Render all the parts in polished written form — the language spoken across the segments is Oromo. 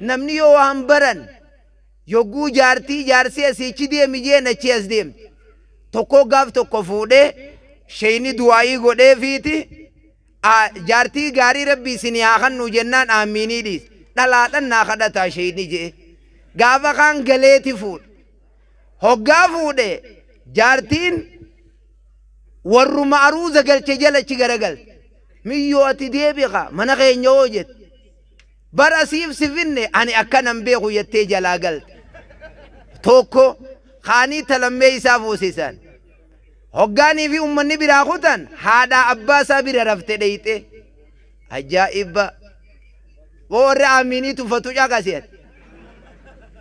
Namni yoo waan baran yogguu jaartii jaarsi asiichi deemi jeen achii as deemti. Tokkoo gaaf tokko fuudhee sheeyni du'aa'ii godheefiiti jaartii gaarii rabbi isinii haa kannuu jennaan aamiinii dhiise. Dhalaadhan naa kadhataa sheeyni je'e. Gaafa kaan galeeti fuudhe. Hoggaa fuudhe jaartiin warruma aruuza galche jala achi garagalte. Miyyoo ati deebi kaa mana keenya hoo jette. Bar asiif si finne ani akkanan beeku jettee jalaa galte. Tokko kaanii talammee isaa fuusisan. Hoggaanii fi ummanni biraa kutan haadhaa abbaa isaa bira rafte dheyxe. Ajaa'iba! Boo warra aamiinii tuffatu caqasi ati.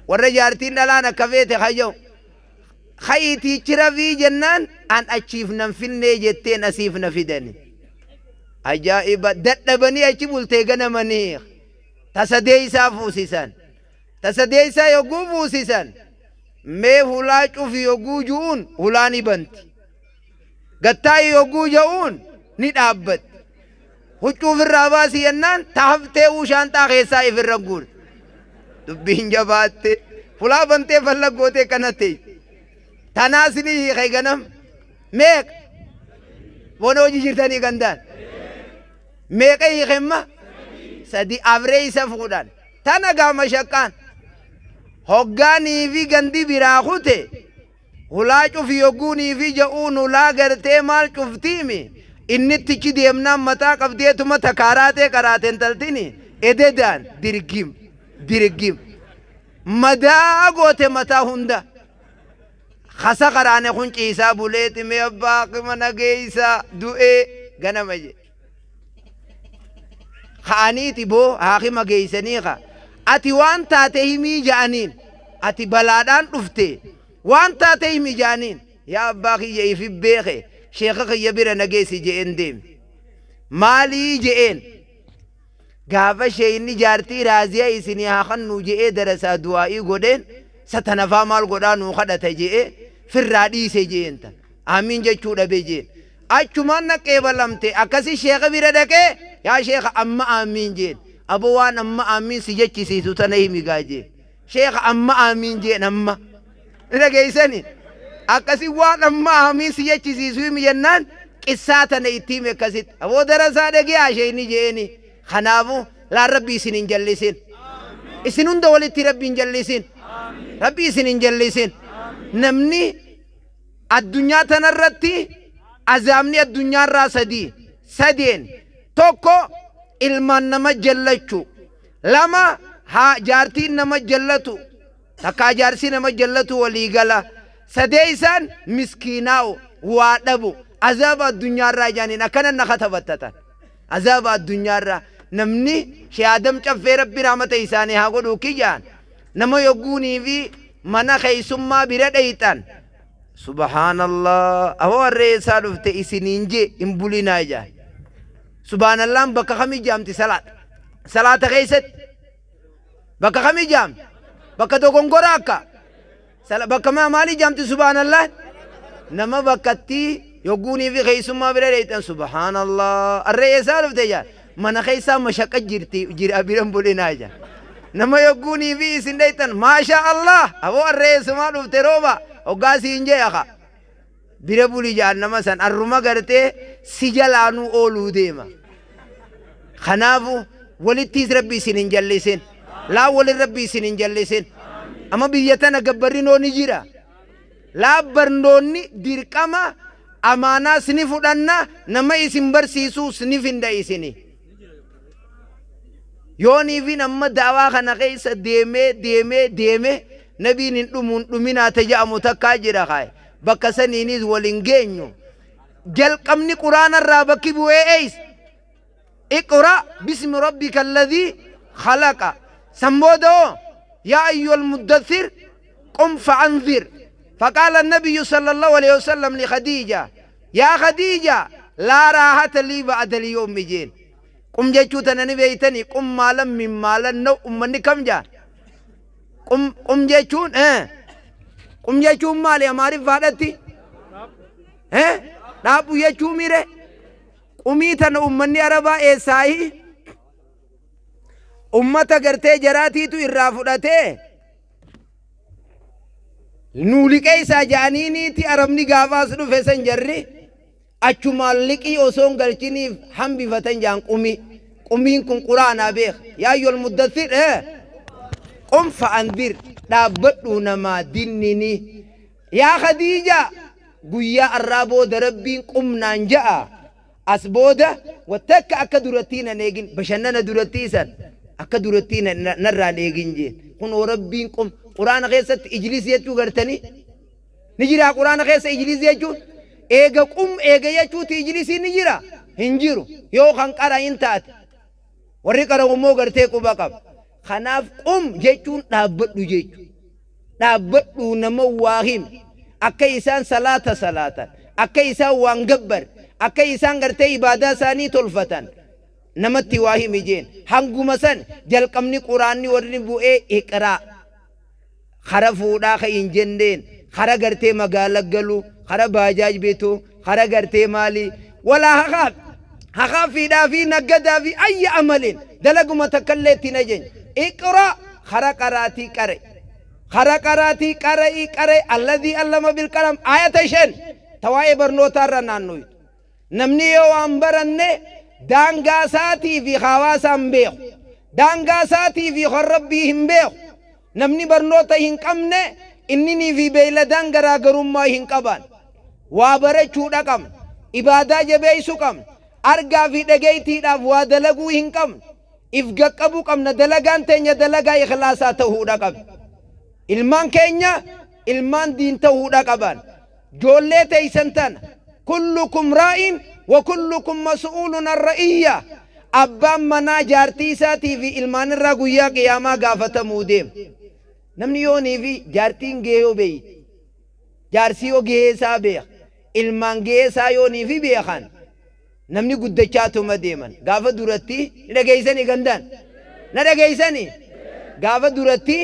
Warra jaartiin dhalaan akka feete kayya'u. Ka'iitii rafii jennaan an achiif nan finnee jetteen asiif na fidani. Ajaa'iba! Dadhabanii achi bultee ganamanii tasadeessaa fuusisan. Tasadeessaa yogguu fuusisan mee hulaa cufi yogguu ju'uun hulaa ni banti. Gattaa'i yogguu ja'uun ni dhaabbatti. Huccuu ofirraa baasi jennaan ta haftee uu shaanxaa keessaa ifirra guurti. Dubbiin jabaatte. Hulaa bantee falla gootee kana teessi. Tanaas ni hiike ganam. Meeqa? Bona hojii jirtanii gandaan. Meeqa hiike imma? Sadi afree isa fuudhan. Tana gaa mashaqqaan. Hoggaanii fi gandi biraa kute. Hulaa cufi yogguunii fi ja'uun hulaa gartee maal cuftiimi inni tichi deemnaan mataa qabdeetuma takaaraatee qaraate intaltini ededaan dirgim dirgim madaa goote mataa hunda kasa qaraane kun ciisaa buleeti mee abbaa qima nageeysaa du'ee ganama jedhe. Ka'aniiti boo haakima geeysanii ka ati waan taate himii ja'aniin ati balaadhaan dhufte waan taate himi ja'aniin yaa abbaa kiyya ifi beeke sheekha kiyya bira na geessi je'een deeme maalii je'een gaafa sheeyni jaartii raaziya isinii haa kannuu je'ee darasaa du'aa'ii godheen satanafaa maal godhaa nuu kadhata je'ee firraa dhiise je'een tan aamiin jechuu dhabe jeen Achumaan na qeebalamte. Akkasi sheekha bira dhaqee, yaa sheekha amma aamiin jeen. Abo waan amma aamiin si jechisiisu tana himi gaa jeen. Sheekha amma aamiin jeen amma. Ni dhageessani? Akkasi waan amma aamiin si jechisiisu himi jennaan qissaa tana itti hime akkasitti. Aboo darasaa dhageeyaa sheekni jeeni. Kanaafu laan rabbi isin hin jallisin. Isin hunda walitti rabbi hin jallisin. Rabbi isin hin jallisin. Namni Addunyaa tanarratti azaabni addunyaarraa sadii. Sadeen. Tokko ilmaan nama jallachu. Lama haa jaartiin nama jallatu. Takkaa jaarsi nama jallatu walii gala. Sadeessaan miskiinaa'u waa dhabu. Azaaba addunyaarraa jaaniin akkana na katabattatan. Azaaba addunyaarraa namni Shee Adam Caffee Rabbi rahmata isaanii haa godhuu kiyyaan nama yogguunii fi mana keessummaa bira dheyxan subhaanallah ahoo harree eessaa dhufte isiniin jee hin bulinaa jaan subhaanallaan bakka kamii jaamti salaata salaata keessatti bakka kamii jaamti bakka dogongora akka Bakka maalii jaamti subhaanallah? Nama bakkatti yogguunii fi keessummaa bira dheeyxan subhaanallah arree eessaa dhufte jaa mana keessaa mashaqa jirti jira bira hin bulinaa jaa nama yogguunii fi isin dheeyxan maashaa Allah aboo arree eessumaa dhufte rooba hoggaa siin jee aka bira buli jaan nama san arruma gartee si jalaanuu ooluu deema. Kanaafu walittiis Rabbi isin hin jallisin. Laa walin Rabbi isin hin jallisin. Amma biyya tana gabbarrinoo ni jira. Laa barnoonni dirqama amaanaas ni fudhanna nama isin barsiisuus ni finda isini. Yooniifin amma da'waa kana keessa deemee deemee deemee nabiin hin dhumuun dhuminaa ta ja'amu takkaa jira kaaye. Bakka saniinis wal hin geenyu. Jalqabni Qur'aana irraa bakki bu'ee eessa? Iqra bismi rabbika alladhii khalaqa. San booda hoo yaa ayyuhal muddathir qum fa'anzir. Faqaala nabiyyu sallallahu alayhi wasallam li Khadiija yaa Khadiija laa raahata lii ba'da al-yawmi jeen. Qum jechuu tana ni beeytanii qum maalan min maalan now ummanni kam jaa? Qum qum jechuun qum jechuun maali amaariffaadhatti? Dhaabbu jechuu mire? Qumii tana ummanni arabaa eessaayi? Ummata gartee jaraatiitu irraa fudhatee nuu liqeessaa ja'aniiniiti. Arabni gaafaas dhufe san jarri achumaan liqii osoo hin galchiniif hambifatan ja'an. Qumii qumiin kun quraanaa beeka. Yaa ayyuhal muddathir, qum fa'andir, dhaabbadhuu namaa dinnini. Yaa Khadiija, guyyaa arraa booda Rabbiin qumnaan ja'a. As booda wattakka akka durattii nan eegin, bashannana durattii san akka durattii narraan eegin jeen. Kunoo Rabbiin qum quraana keessatti ijlis jechuu gartanii ni jiraa? Quraana keessa ijlis jechuun eega qum eega jechuuti. Ijlisiin ni jira? Hin jiru. Yoo kan qara hin taate, warri qara'u immoo gartee quba qaba. Kanaaf qum jechuun dhaabbadhu jechu. Dhaabbadhuu nama waa himi. Akka isaan salaata salaatan, akka isaan waan gabbar, akka isaan gartee ibaadaa isaanii tolfatan namatti waa himi jeen. Hanguma san jalqabni quraanni warri bu'ee iqraa. Kara fuudhaa ka hin jenneen, kara gartee magaala galu, kara baajaaj bitu, kara gartee maali, walaa hakaaf hakaaffiidhaa fi naggadaa fi ayya amalin dalaguma takkallee itti hin ajajne. Iqra, kara qaraatii qara'i, kara qaraatii qara'i, qara'i. Alladhii allama bilqalam, ayata 5 ta waa'ee barnootaa irra naannoytu. Namni yoo waan baranne daangaa isaatii fi hawaasaa hin beeku. Daangaa isaatii fi kan Rabbii hin beeku. Namni barnoota hin qabne inninii fi beeyladaan garaagarummaa hin qaban. Waa barachuudha qabna. Ibaadaa jabeessuu qabna. Argaa fi dhageettiidhaaf waa dalaguu hin qabnu. If gaqqabuu qabna. Dalagaan teenya dalagaa ikhlaasaa ta'uudha qabdi. Ilmaan keenya ilmaan diin ta'uudha qaban. Joollee teeysan tana, kullukum raa'in wa kullukum mas'uulun an ra'iyya. Abbaan manaa jaartii isaatii fi ilmaanirraa guyyaa qiyaamaa gaafatamuu deema. Namni yoonii fi jaartiin gahee yoo beeyti, jaarsi yoo gahee isaa beeka, ilmaan gahee isaa yoonii fi beekan, namni guddachaatuma deeman. Gaafa duratti ni dhageeysanii gandaan na dhageeysanii, gaafa duratti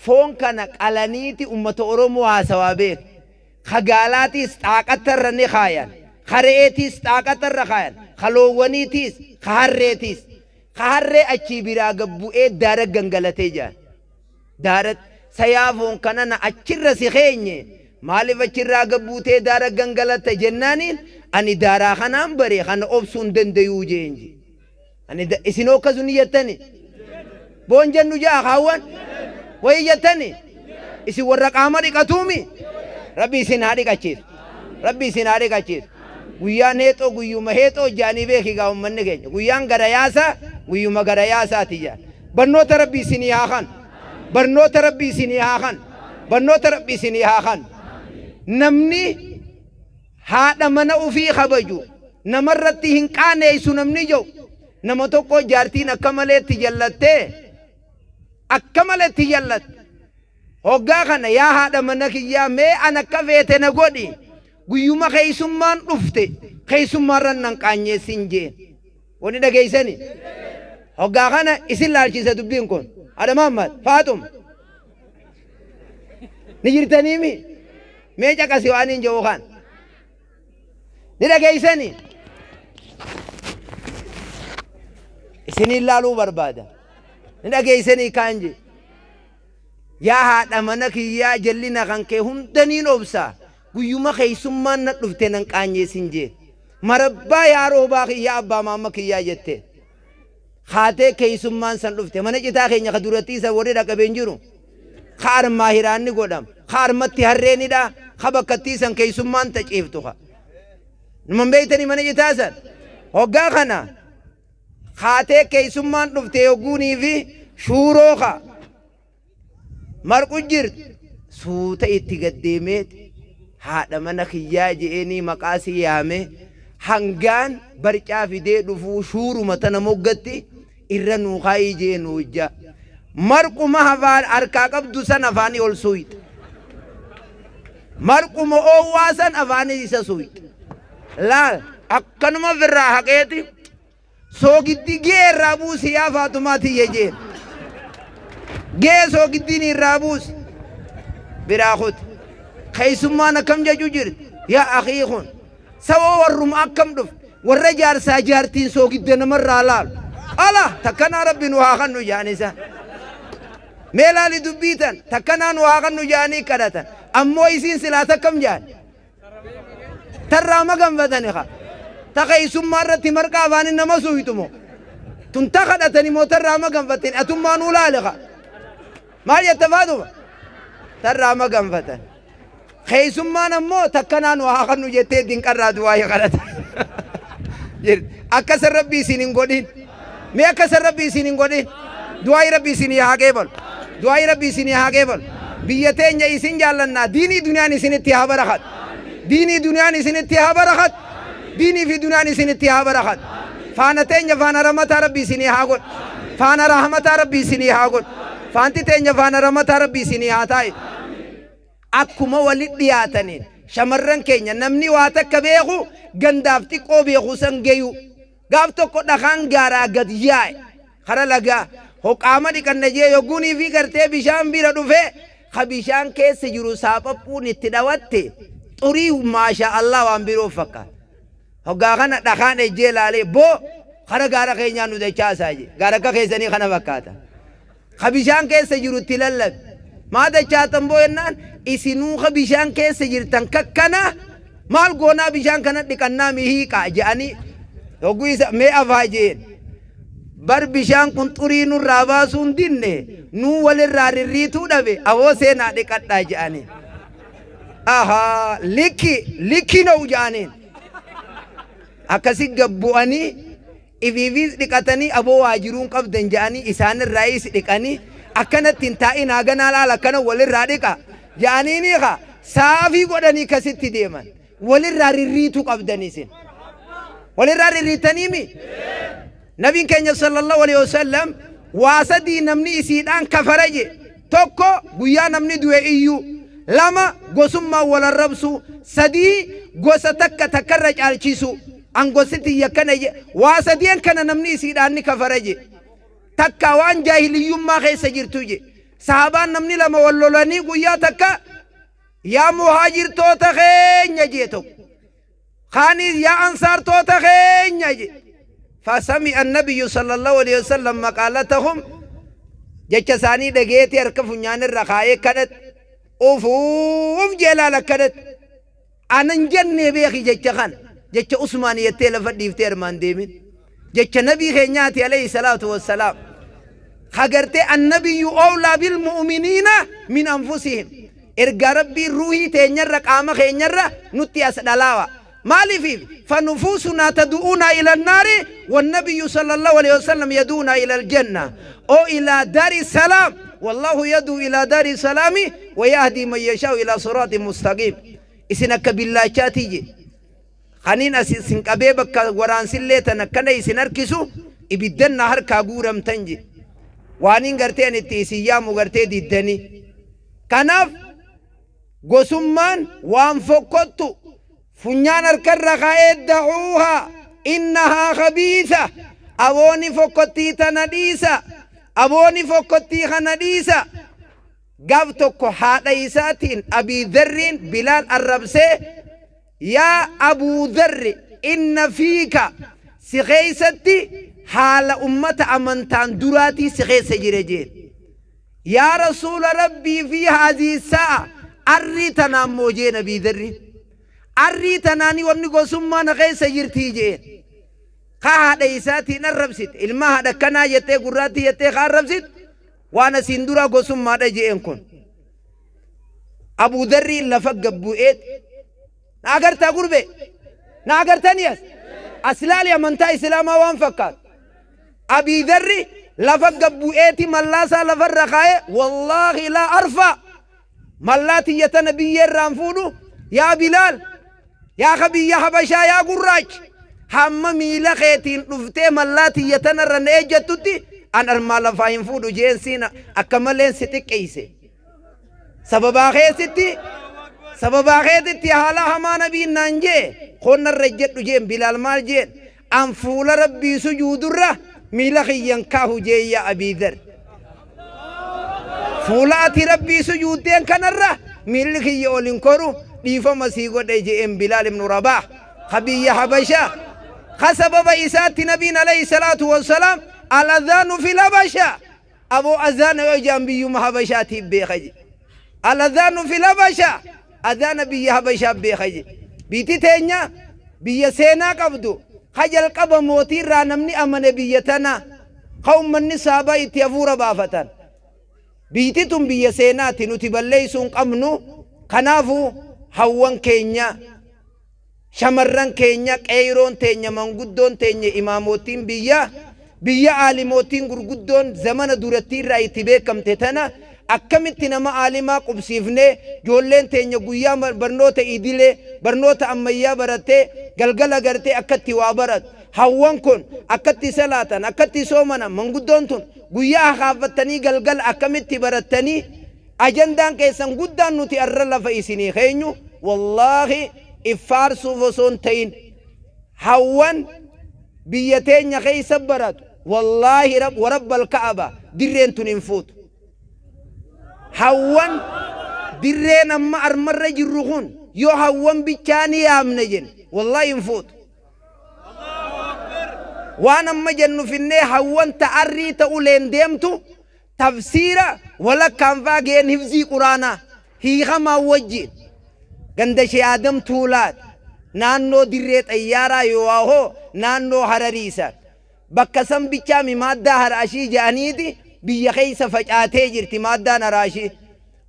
foon kana qalaniiti ummata Oromoo haasawaa beek. Ka gaalaatiis xaaqattarra ni kaayan. Ka re'eetiis xaaqattarra kaayan. Ka loowwaniitiis, ka harreetiis. Ka harree achii biraa gad bu'ee daara gangalatee jaan. Daaratti sayaa foon kana na achirra si keenye, maaliif achirraa gad buutee daara gangalatta jennaaniin, ani daaraa kanaan bare, kana obsuu hin dandayuu jeen je. Ani isinoo akkasu ni jettani? Boon jennu ja'a kaawwan? Wayi jettani? Isin warra qaama dhiqatuumi? Rabbi isin haa dhiqachiisu. Rabbi isin haa dhiqachiisu. Guyyaan heexoo guyyuma heexoo jaanii beeki gaa ummanni keenya. Guyyaan gara yaasaa guyyuma gara yaasaati jaan. Barnoota Rabbi isinii haa kan. Barnoota Rabbi isinii haa kan. Barnoota Rabbi isinii haa kan. Namni haadha mana ufii kabaju namarratti hin qaaneessu. Namni jedhu nama tokko jaartiin akka maleetti jallattee, akka maleetti jallatte. Hoggaa kana, yaa haadha mana kiyyaa, mee an akka feete na godhi, guyyuma keessummaan dhufte keessummaarran nan qaanyeessin jeen. Wani dhageessani? Hoggaa kana isin laalchisa dubbiin kun. Haadha Mahammad Faaxuma ni jirtaniimi? Mee caqasi waan hin jedhu kan ni dhageessani? Isiniin laaluu barbaada. Ni dhageessanii kaan je? Yaa haadha mana kiyyaa, jallina kan kee hundaniin obsa, guyyuma keessummaan na dhufte nan qaanyeessin jeen. Marabbaa yaa roobaa kiyyaa, abbaa maamma kiyyaa jette. Haatee keessummaan san dhufte mana citaa keenya ka durattii san warri dhaqabe hin jiru. Ka armaa hiraanni godham, ka armatti harreenidha, ka bakkattii san keessummaan taciiftu ka. Numan beeytanii mana citaa san. Hoggaa kana haatee keessummaan dhufte yogguunii fi shuuroo ka marqu jirti, suuta itti gaddeemeet haadha mana kiyyaa je'eenii maqaa si yaame, hangaan barcaa fidee dhufuu shuuruma tana moggatti irra nuu kaayii jee nuu ijja. Marquma afaan harkaa qabdu san afaanii ol suuyxe. Marquma oowwaa san afaanii isa suuyxe. Laal, akkanuma ofirraa haqeeti, soogiddi gee irraa buusi yaa Faatumaa tiyya jeen. Gee soogiddiin irraa buusi. Biraa kuti. Keessummaan akkam jechuu jirti? Yaa akii, kun sawoo warruma akkam dhufe, warra jaarsaa jaartiin soogidda namarraa laalu. Ala takkanaa Rabbi nu haa kannu jedhan isaan. Mee laali dubbii tan, takkanaa nu haa kannu jedhanii kadhatan. Ammoo isiin silaa takkam jedhan? Tarraa maganfatani ka. Ta keessummaa irratti marqaa afaanin nama suuytu moo? Tun ta kadhatani moo tarraa maganfatani? Atummaa nuu laali ka. Maal jetta Faaxuma? Tarraa maganfatan. Keessummaan ammoo takkanaa nu haa kannu jettee dinqarraa du'aayii kadhata. Jirti. Akka san Rabbi isin hin godhin. Mee akka san Rabbi isin hin godhin. Du'aayii Rabbi isin haa qeebalu. Du'aayii Rabbi isin haa qeebalu. Biyya teenya isin jaallannaa. Diinii duniyaan isinitti haa barakatu. Diinii duniyaan isinitti haa barakatu. Diinii fi duniyaan isinitti haa barakatu. Faana teenya faana ramataa Rabbi isinii haa godhu. Faana rahmataa Rabbi isinii haa godhu. Faanti teenya faana ramataa Rabbi isinii haa taa'isu. Akkuma walitti dhiyaataniin shamarran keenya namni waa takka beeku gandaaf xiqqoo beeku san geyuu. Gaaf tokko dhakaan gaaraa gad yaa'e kara lagaa ho qaama dhiqanna jee yogguunii fi gartee bishaan bira dhufee ka bishaan keessa jiru saaphaphuun itti dhawatte xurii maashaa Allah waan biroo fakkaata. Hoggaa kana dhakaan ejjee laalee boo kara gaara keenyaa nu dachaasaa jee gaara akka keessanii kana fakkaata. Ka bishaan keessa jiru itti lallabe. Maa dachaatan boo jennaan isinuu ka bishaan keessa jirtan kakkana maal goonaa bishaan kana dhiqannaa mi hiiqaa je'anii hogguu isa mee afaa je'een. Bar bishaan kun xurii nurraa baasuun dinne nuu walirraa rirriituu dhabe awoo seenaa dhiqadhaa je'anii. Ahaa likki likki na'u je'aniin. Akkasi gad bu'anii Ifiifiis dhiqatanii aboo waa jiruun qabdan ja'anii isaanirraayiis dhiqanii akkanatti hin taa'inaa ganaa laal akkana walirraa dhiqa ja'aniinii ka saafii godhanii kasitti deeman walirraa rirriituu qabdan isin walirraa rirriitaniimi nabiin keenya sallallahu alaihi wasallam waa sadii namni isiidhaan kafara je Tokko, guyyaa namni du'e iyyuu. 2, gosummaan wal arrabsuu. 3, gosa takka takkarra caalchisuu. An gosti tiyya akkana je. Waa sadeen kana namni isiidhaan ni kafara je. Takka waan jaahiliyyummaa keessa jirtu je. Sahabaan namni lama wal lolanii guyyaa takka yaa muhaajirtoota keenya jee tokko. Kaanis yaa ansaartoota keenya je. Fasami'a annabiyyu sallallahu alaihi wasallam maqaalatahum jecha isaanii dhageeti harka funyaan irra kaayee kadhate. Ufuuf jee laala kadhate. Anan jennee beeki jecha kana. Jecha Usmaan jettee lafa dhiiftee armaan deemin. Jecha nabii keenyaati alayhi salaatu wassalaam. Ka gartee annabiyyu owlaa bil mu'miniina min anfusihim. Ergaa Rabbiin ruuhii teenyarra qaama keenyarra nutti as dhalaawa. Maaliifiif fanufuusunaa tadu'uunaa ila naari wannabiyyu sallallahu alayhi wasallam yaduunaa ila aljanna oo ilaa daari salaam wallahu yaduu ilaa daari salaami wa yahdii man yashaa'u ilaa siraatin mustaqiim. Isin akka billaachaatii je. Kaniin as isin qabee bakka waraansillee tan akkana isin harkisu ibiddan na harkaa guuramtan je. Waaniin gartee ani itti isin yaamu gartee diddanii. Kanaaf gosummaan waan fokkottu funyaan harkarra kaa'ee dacuuhaa innahaa khabiisa abooni fokkottii tana dhiisa abooni fokkottii kana dhiisa. Gaaf tokko haadha isaatiin Abii Dharriin Bilaal arrabsee Yaa Abuu Dharri inna fiika si keessatti haala ummata amantaan duraatii si keessa jira jeen. Yaa Rasuula Rabbii fi haazii sa'a arrii tanaan moo jeen Abii Dharriin. Arrii tanaanii wanni gosummaa na keessa jirtii jeen. Ka haadha isaatiin arrabsite ilma haadha akkanaa jettee gurraattii jettee ka arrabsite waan asiin duraa gosummaadha je'een kun. Abuu Dharriin lafa gad bu'eet na agartaa gurbee na agartanii as as laali amantaa islaamaa waan fakkaatu. Abii Dharri lafa gad bu'eeti mallaasaa lafarra kaa'ee wallaahi laa arfaa mallaa tiyya tana biyyee irraan fuudhu yaa Bilaal Yaa ka biyya Habashaa yaa gurraacha, hamma miila keetiin dhuftee mallaa tiyya tanarra na ejjattutti an armaa lafaa hin fuudhu jeen siin akka maleen si xiqqeeyse. Sababaa keessitti sababaa keetitti haala hamaa nabiin naan jee koon narra ejjadhu jeen Bilaal maal jeen an fuula Rabbii sujuudurra miila kiyyan kaahu jeen yaa Abii Dhar. Fuula ati Rabbii sujuuddeen kanarra miilli kiyya ol hin koru dhiifama sii godhe je'een Bilaal ibnu Rabaah ka biyya Habashaa ka sababa isaatti nabiin alayhi salaatu wassalaam Al-adhaanu fil Habasha. Aboo azaana yoo jaan biyyuma Habashaatiif beeka je. Al-adhaanu fil Habasha. Azaana biyya Habashaa beeka je. Biitti teenya biyya seenaa qabdu ka jalqaba mootii irraa namni amane biyya tana ka ummanni saabaa itti hafuura baafatan. Biyyiti tun biyya seenaati nuti balleessuu hin qabnu. Kanaafuu hawwan keenya, shamarran keenya, qeeyroon teenya, manguddoon teenya, imaamoottiin biyya, biyya aalimoottiin gurguddoon zamana durattii irraa itti beekamte tana akkamitti nama aalimaa qubsiifnee joolleen teenya guyyaa barnoota idilee, barnoota ammayyaa barattee galgala gartee akkatti waa baratu. Hawwan kun akkatti salaatan, akkatti soomanan, manguddoon tun guyyaa hakaaffattanii galgala akkamitti barattanii. Ajandaan keessan guddaan nuti arra lafa isinii keenyu, wallaahi if faarsuuf osoo hin ta'in, hawwan biyya teenya keessa baratu, wallaahi warabbal ka'aba, dirreen tun hin fuutu. Hawwan dirreen amma armarra jirru kun yoo hawwan bichaa ni yaamne jenne, wallaahi hin fuutu. Waan amma jennu finnee hawwan ta'arrii ta'uleen deemtu tafsiira walakkaan faa ga'een hifzii quraanaa hiikamaa wajjiin ganda Shee Aadam Tuulaati, naannoo dirree xayyaaraa yoowaahoo naannoo Hararii san bakka san bichaami maaddaa haraashii ja'aniiti biyya keessa facaatee jirti. Maaddaan haraashii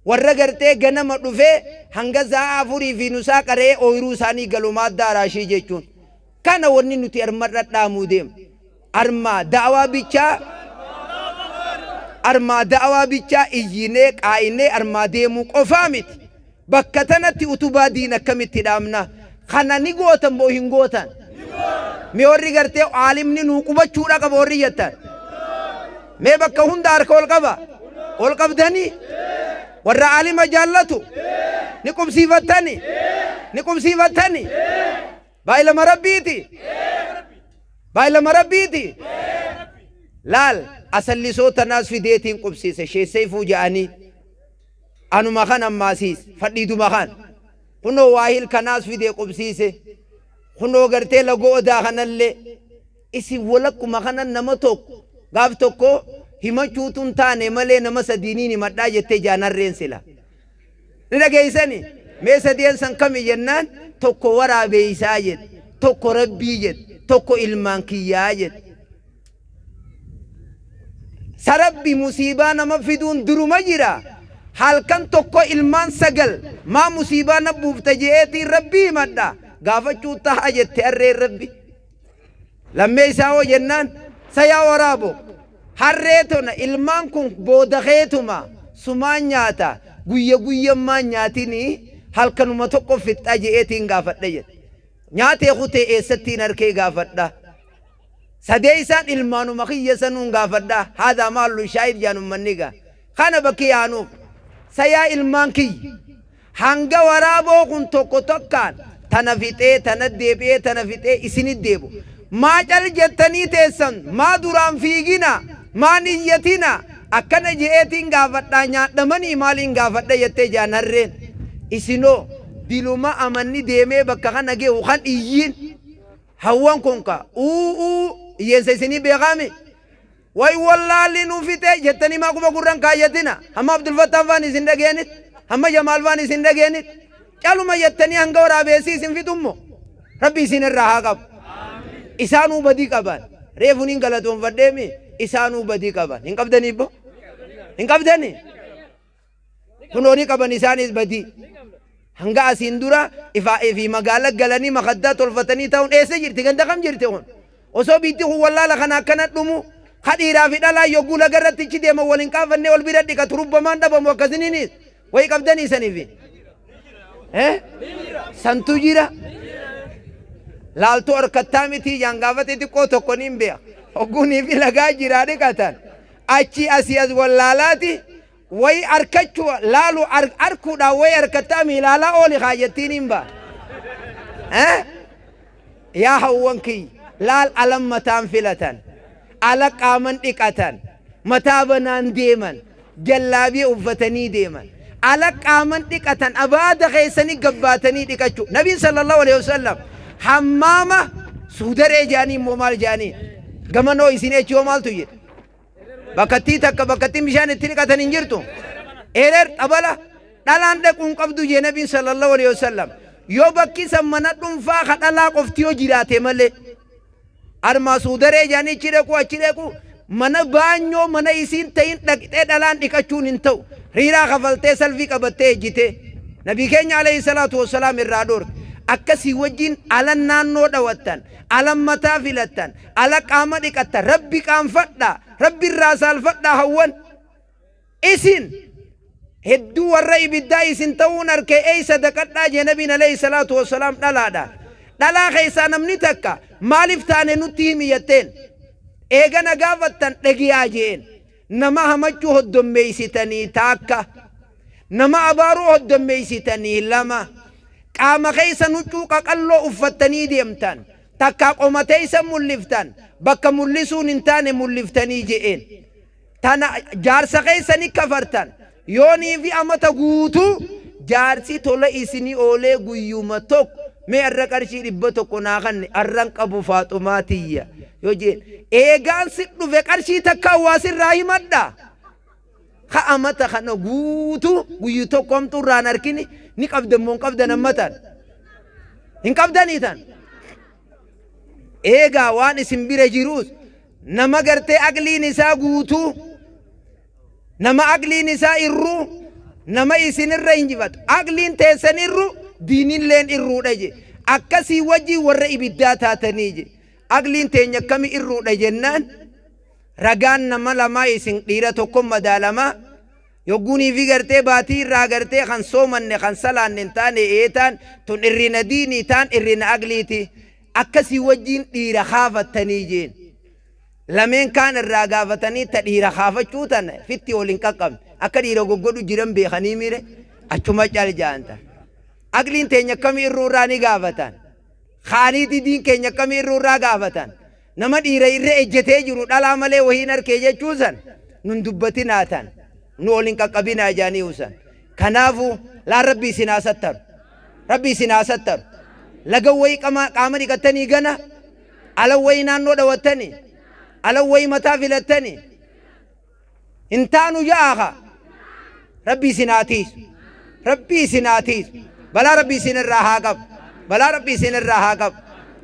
warra gartee ganama dhufee hanga sa'a afurii fi nusaa qara'ee ooyruu isaanii galu maaddaa haraashii jechuun. Kana wanni nuti armarra dhaamuu deemnu. Armaa da'awaa bichaa, armaa da'awaa bichaa iyyinee qaayinee armaa deemuu qofaa miti. Bakka tanatti utubaa diin akkamitti dhaamna? Kana ni gootan moo hin gootan? Mee warri gartee aalimni nuu qubachuudha qaba warri jettan. Mee bakka hunda harka ol qaba. Ol qabdanii? Warra aalima jaallatu? Ni qubsiifattani? Ni qubsiifattani? Baay'ilama Rabbiiti? Baay'ilama Rabbiiti? Laal, asallisoo tanaas fideetiin qubsiise sheessayfuu ja'anii. Anuma kan ammaasiis fadhiiduma kan. Kunoo waahil kanaas fidee qubsiise. Kunoo gartee lagoo odaa kanallee. Isin walakkuma kanan nama tokko gaaf tokko himachuutu hin taane malee nama sadiiniin himadhaa jettee jaan harreen sila. Ni dhageessani? Mee sadeen san kami jennaan, tokko waraabeeysaa jedhe, tokko Rabbii jedhe, tokko ilmaan kiyyaa jedhe. Sa Rabbi musiibaa nama fiduun duruma jira. Halkan tokko ilmaan 9 maa musiibaa na buufta je'eetiin Rabbii himadha. Gaafachuu taha jette harreen Rabbi. Lammeeysaa hoo jennaan, sa yaa waraabo, harree tona ilmaan kun booda keetuma sumaan nyaata, guyya guyyan maan nyaatinii halkanuma tokko fixxa je'eetiin gaafadha jedhe. Nyaatee kutee eessattiin harkee gaafadha. Sadeeysaan ilmaanuma kiyya sanuun gaafadha. Haadhaa maallu shaahid jaan ummanni gaa. Kana bakki yaanuuf. Sa yaa ilmaan kiyya, hanga waraaboo kun tokko tokkaan tana fixee tana deebi'ee tana fixee isinit deebi'u, maa cal jettanii teessan? Maa duraan fiigina? Maan iyyatina? Akkana je'eetiin gaafadhaa nyaadhamanii maaliin gaafadha jettee jaan harreen. Isinoo diluma amanni deemee bakka kana ge'u kan iyyiin hawwan kun ka uu uu iyyeensa isinii beekaami. Way wallaalli nu fixe jettanii maa quba gurra hin kaayyatina? Hamma Abdulfattaan faan isin dhageenit, hamma Jamaal faan isin dhageenit, caluma jettanii hanga waraabeessi isin fixummo Rabbi isin irraa haa qabu. Isaanuu badii qaban. Reefu niin galatoonfadheemi, isaanuu badii qaban. Hin qabdanii ibbo? Hin qabdanii? Kunoo ni qaban isaanis badii. Hanga asiin dura ifaa fi magaala galanii makaddaa tolfatanii taa'uun eessa jirti? Ganda kam jirti kun? Osoo biitti kun wallaala kana akkana dhumu, ka dhiiraa fi dhalaa yogguu laga irratti ichi deeman wal hin qaafannee wal bira dhiqatu rubbamaan dhabamu akkasiniinis wayi qabdanii saniifi. Eh? Santu jira. Laaltuu harkattaa mitii jaan gaafate xiqqoo tokko niin beeka. Hogguunii fi lagaa jiraa dhiqatan. Achi asii as wallaalaati. Wayi arkachuu laalu arkuudhaan wayi arkattaa miilaalaa ooli kaa jettiin hin baa. Eh? Yaa hawwan kiyya, laal alan mataan filatan, ala qaaman dhiqatan, mataa banaan deeman, jallaabiya uffatanii deeman. Ala qaaman dhiqatan abaada keessanii gabbaatanii dhiqachuu. Nabiin sallallahu alaihi wasallam hammaama suudaree jedhanii immoo maal jedhanii? Gamanoo isin echi hoo maaltu jedhe? Bakkattii takka bakkattiin bishaan itti dhiqatan hin jirtu. Erer xabala dhalaan dhaquu hin qabdu jee nabiin sallallahu alaihi wasallam. Yoo bakki san mana dhuunfaa ka dhalaa qofti yoo jiraate malee. Armaa suudaree jedhanii achi dhaquu achi dhaquu mana baanyoo mana isiin ta'in dhaqxee dhalaan dhiqachuun hin ta'u. Riiraa kafaltee salfii qabattee ejjitee. Nabii keenya alayhi salaatu wassalaam irraa dhoorke. Akkasii wajjin ala naannoo dhawattan, ala mataa filattan, ala qaama dhiqattan rabbi qaanfadhaa, rabbi irraa saalfadhaa hawwan. Isin hedduu warra ibiddaa isin ta'uun arke eeysa daqadhaa jee nabiin alayhi salaatu wassalaam dhalaadhaan. Dhalaa keessaa namni takka maaliif taane nutti himi jetteen. Eega na gaafattan dhagiyaa jeen. Nama hamachuu hoddommeeysitanii taakka. Nama abaaruu hoddommeeysitanii lama. Qaama keessan huccuu qaqalloo uffattanii deemtan. Takkaa qoma teeysan mulliftan. Bakka mullisuun hin taane mulliftanii je'een. Tana jaarsa keessani kafartan. Yoonii fi amata guutuu jaarsi tola isinii oolee guyyuma tokko mee arra qarshii 100 naa kanni arran qabu Faaxumaa tiyya yoo jeen eegaan si dhufe qarshii takkaa waa sirraa himadha. Ka amata kana guutuu guyyu tokko hamtuu irraa hin argini ni qabdan moo hin qabdan ammatan? Hin qabdanii tan? Eegaa waan isin bira jiruus nama gartee aqliin isaa guutuu nama aqliin isaa irruu nama isinirra hinjifatu aqliin teessan irru diinilleen irruudha je akkasii wajjin warra ibiddaa taatanii je aqliin teenya akkami irruudha jennaan ragaan nama lamaa isin dhiira tokko madaalamaa Yogguunii fi gartee baatii irraa gartee kan soomanne kan salaanne hin taane ee taan tun irrina diinii taan irrina aqliiti akkasii wajjiin dhiira kaafattanii jeen. Lameen kaan irraa gaafatanii ta dhiira kaafachuu tana fitti ol hin qaqqabne akka dhiira goggodhu jiran beekanii mire achuma cal ja'an tan. Aqliin teenya akkamii irruu irraa ni gaafatan. Kaaniiti diin keenya akkamii irruu irraa gaafatan. Nama dhiira irra ejjetee jiru dhalaa malee wahiin arkee jechuu san nun dubbatinaa tan nu ol hin qaqqabinaa jaaniihu san. Kanaafu laan rabbi isin haa sattaru. Rabbi isin haa sattaru. Laga wayii qaama dhiqattanii gana ala wayii naannoo dhawattanii ala wayii mataa filattanii Hin taanu ja'aa kaa. Rabbi isin haa tiisu. Rabbi isin haa tiisu. Balaa Rabbi isin irraa haa qabu. Balaa Rabbi isin irraa haa qabu.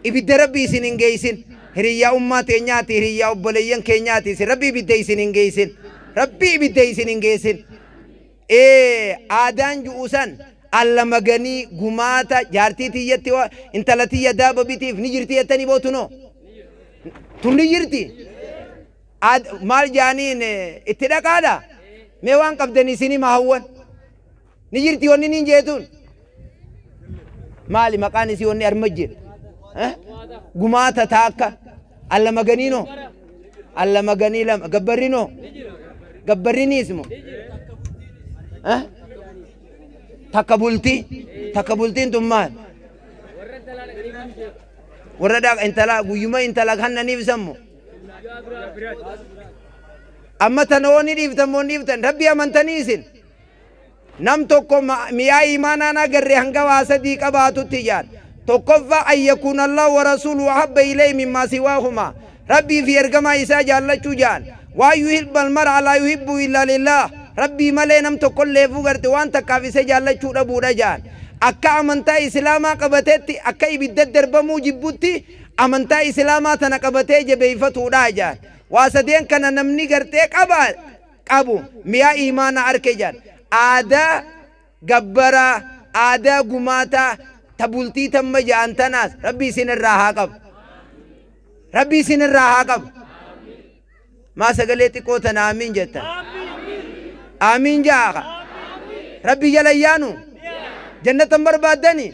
Ibidda Rabbi isin hin geessin. Hiriyyaa ummaa teenyaati, hiriyyaa obboleeyyan keenyaati isin. Rabbi ibidda isin hin geessin. Rabbi ibidda isin hin geessin. Ee aadaan ju'u san alla maganii gumaata jaartii tiyyatti intala tiyya daaba bitiif ni jirti jettanii bootunoo. Tun ni jirti. Aad maal jaaniin itti dhaqaadha mee waan qabdan isin hima hawwan ni jirti wanni niin jeetuun maali maqaan isii wanni arma jira gumaata taakka alla maganiinoo alla maganii lama gabbarrinoo gabbarriniis moo takka bultii takka bultiin tun maal warra dhaqa intala guyyuma intala kannaniif sammu Amma tana hoo ni dhiiftan moo hin dhiiftan? Rabbii amantanii isin? Nam tokko mi'aa iimaanaan agarre hanga waa sadii qabaatutti jaan. Tokkoffaa an yakuuna Allahu wa rasuuluhu ahabba ilayhi mimmaa siwaahumaa. Rabbii fi ergamaa isaa jaallachuu jaan. Waan yuhibba almar'a laa yuhibbu illaa lillaah. Rabbii malee nam tokkolleefuu garte waan takkaaf isa jaallachuu dhabuudha jaan. Akka amantaa Islaamaa qabatetti akka ibidda darbamuu jibbutti amantaa islaamaa tana qabatee jabeeyfatuudha jaan. Waa sadeen kana namni gartee qaba qabu mi'a iimaana arke jaan. Aadaa gabbaraa, aadaa gumaataa, ta bultii tamma ja'an tanaas Rabbi isin irraa haa qabu. Rabbi isin irraa haa qabu. Maa sagalee xiqqoo tana aamiin jettan? Aamiin ja'a ka. Rabbi jala yaanu? Jannata hin barbaaddani?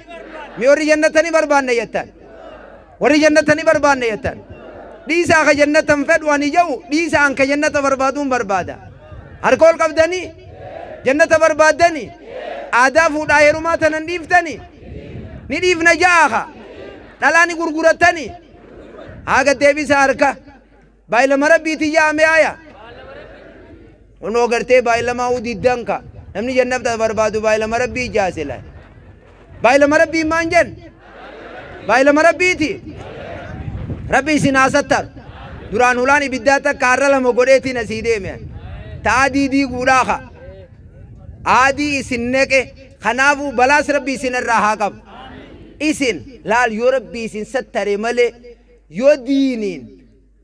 Mi warri jannata ni barbaanna jettan? Warri jannata ni barbaanna jettan? Dhiisaa ka jannata hin fedhu ani ja'u dhiisa an ka jannata barbaaduun barbaada. Harka ol qabdanii? Jannata barbaaddani? Aadaa fuudhaa heerumaa tanan dhiiftani? Ni dhiifna ja'a ka. Dhalaa ni gurgurattani? Haa gad deebisaa harka. Baay'ilama Rabbiiti ja'a mee aya. Kunoo gartee baay'ilamaa uu diddan ka. Namni jannata barbaadu baay'ilama Rabbii ja'a sila. Baay'ilama Rabbii maan jen? Baay'ilama Rabbiiti. Rabbi isin haa sattaru. Duraan hulaan ibiddaa takka har'a lama godheetiin asii deeme. Ta adii diiguudhaa ka. Aadii isin neqe. Kanaafuu balaas Rabbi isin irraa haa qabu. Isin laal yoo Rabbi isin sattare malee yoo diiniin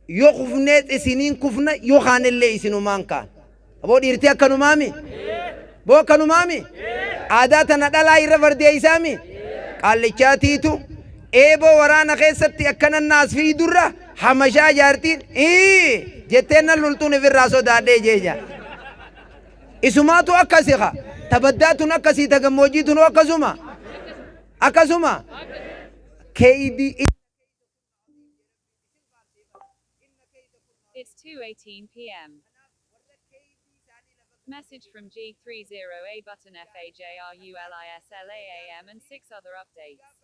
yoo kufnees isiniin kufna yoo kaanellee isinumaan kaan. Aboo dhiirti akkanumaami? Boo akkanumaami? Aadaa tana dhalaa irra fardeeysaami? Qaallichaatiitu eeboo waraana keessatti akkanan naas fiidurra hamashaa jaartiin ii jetteen nan loltuun ifirraa sodaadhee jeeja. Isumaatu akkasi ka. Ta baddaa tun akkasii ta gammoojjii tunuu akkasuma. Akkasuma. Keeydii. It's 2:18 p.m. Message from G30A button FAJRULISLAAM and 6 other updates.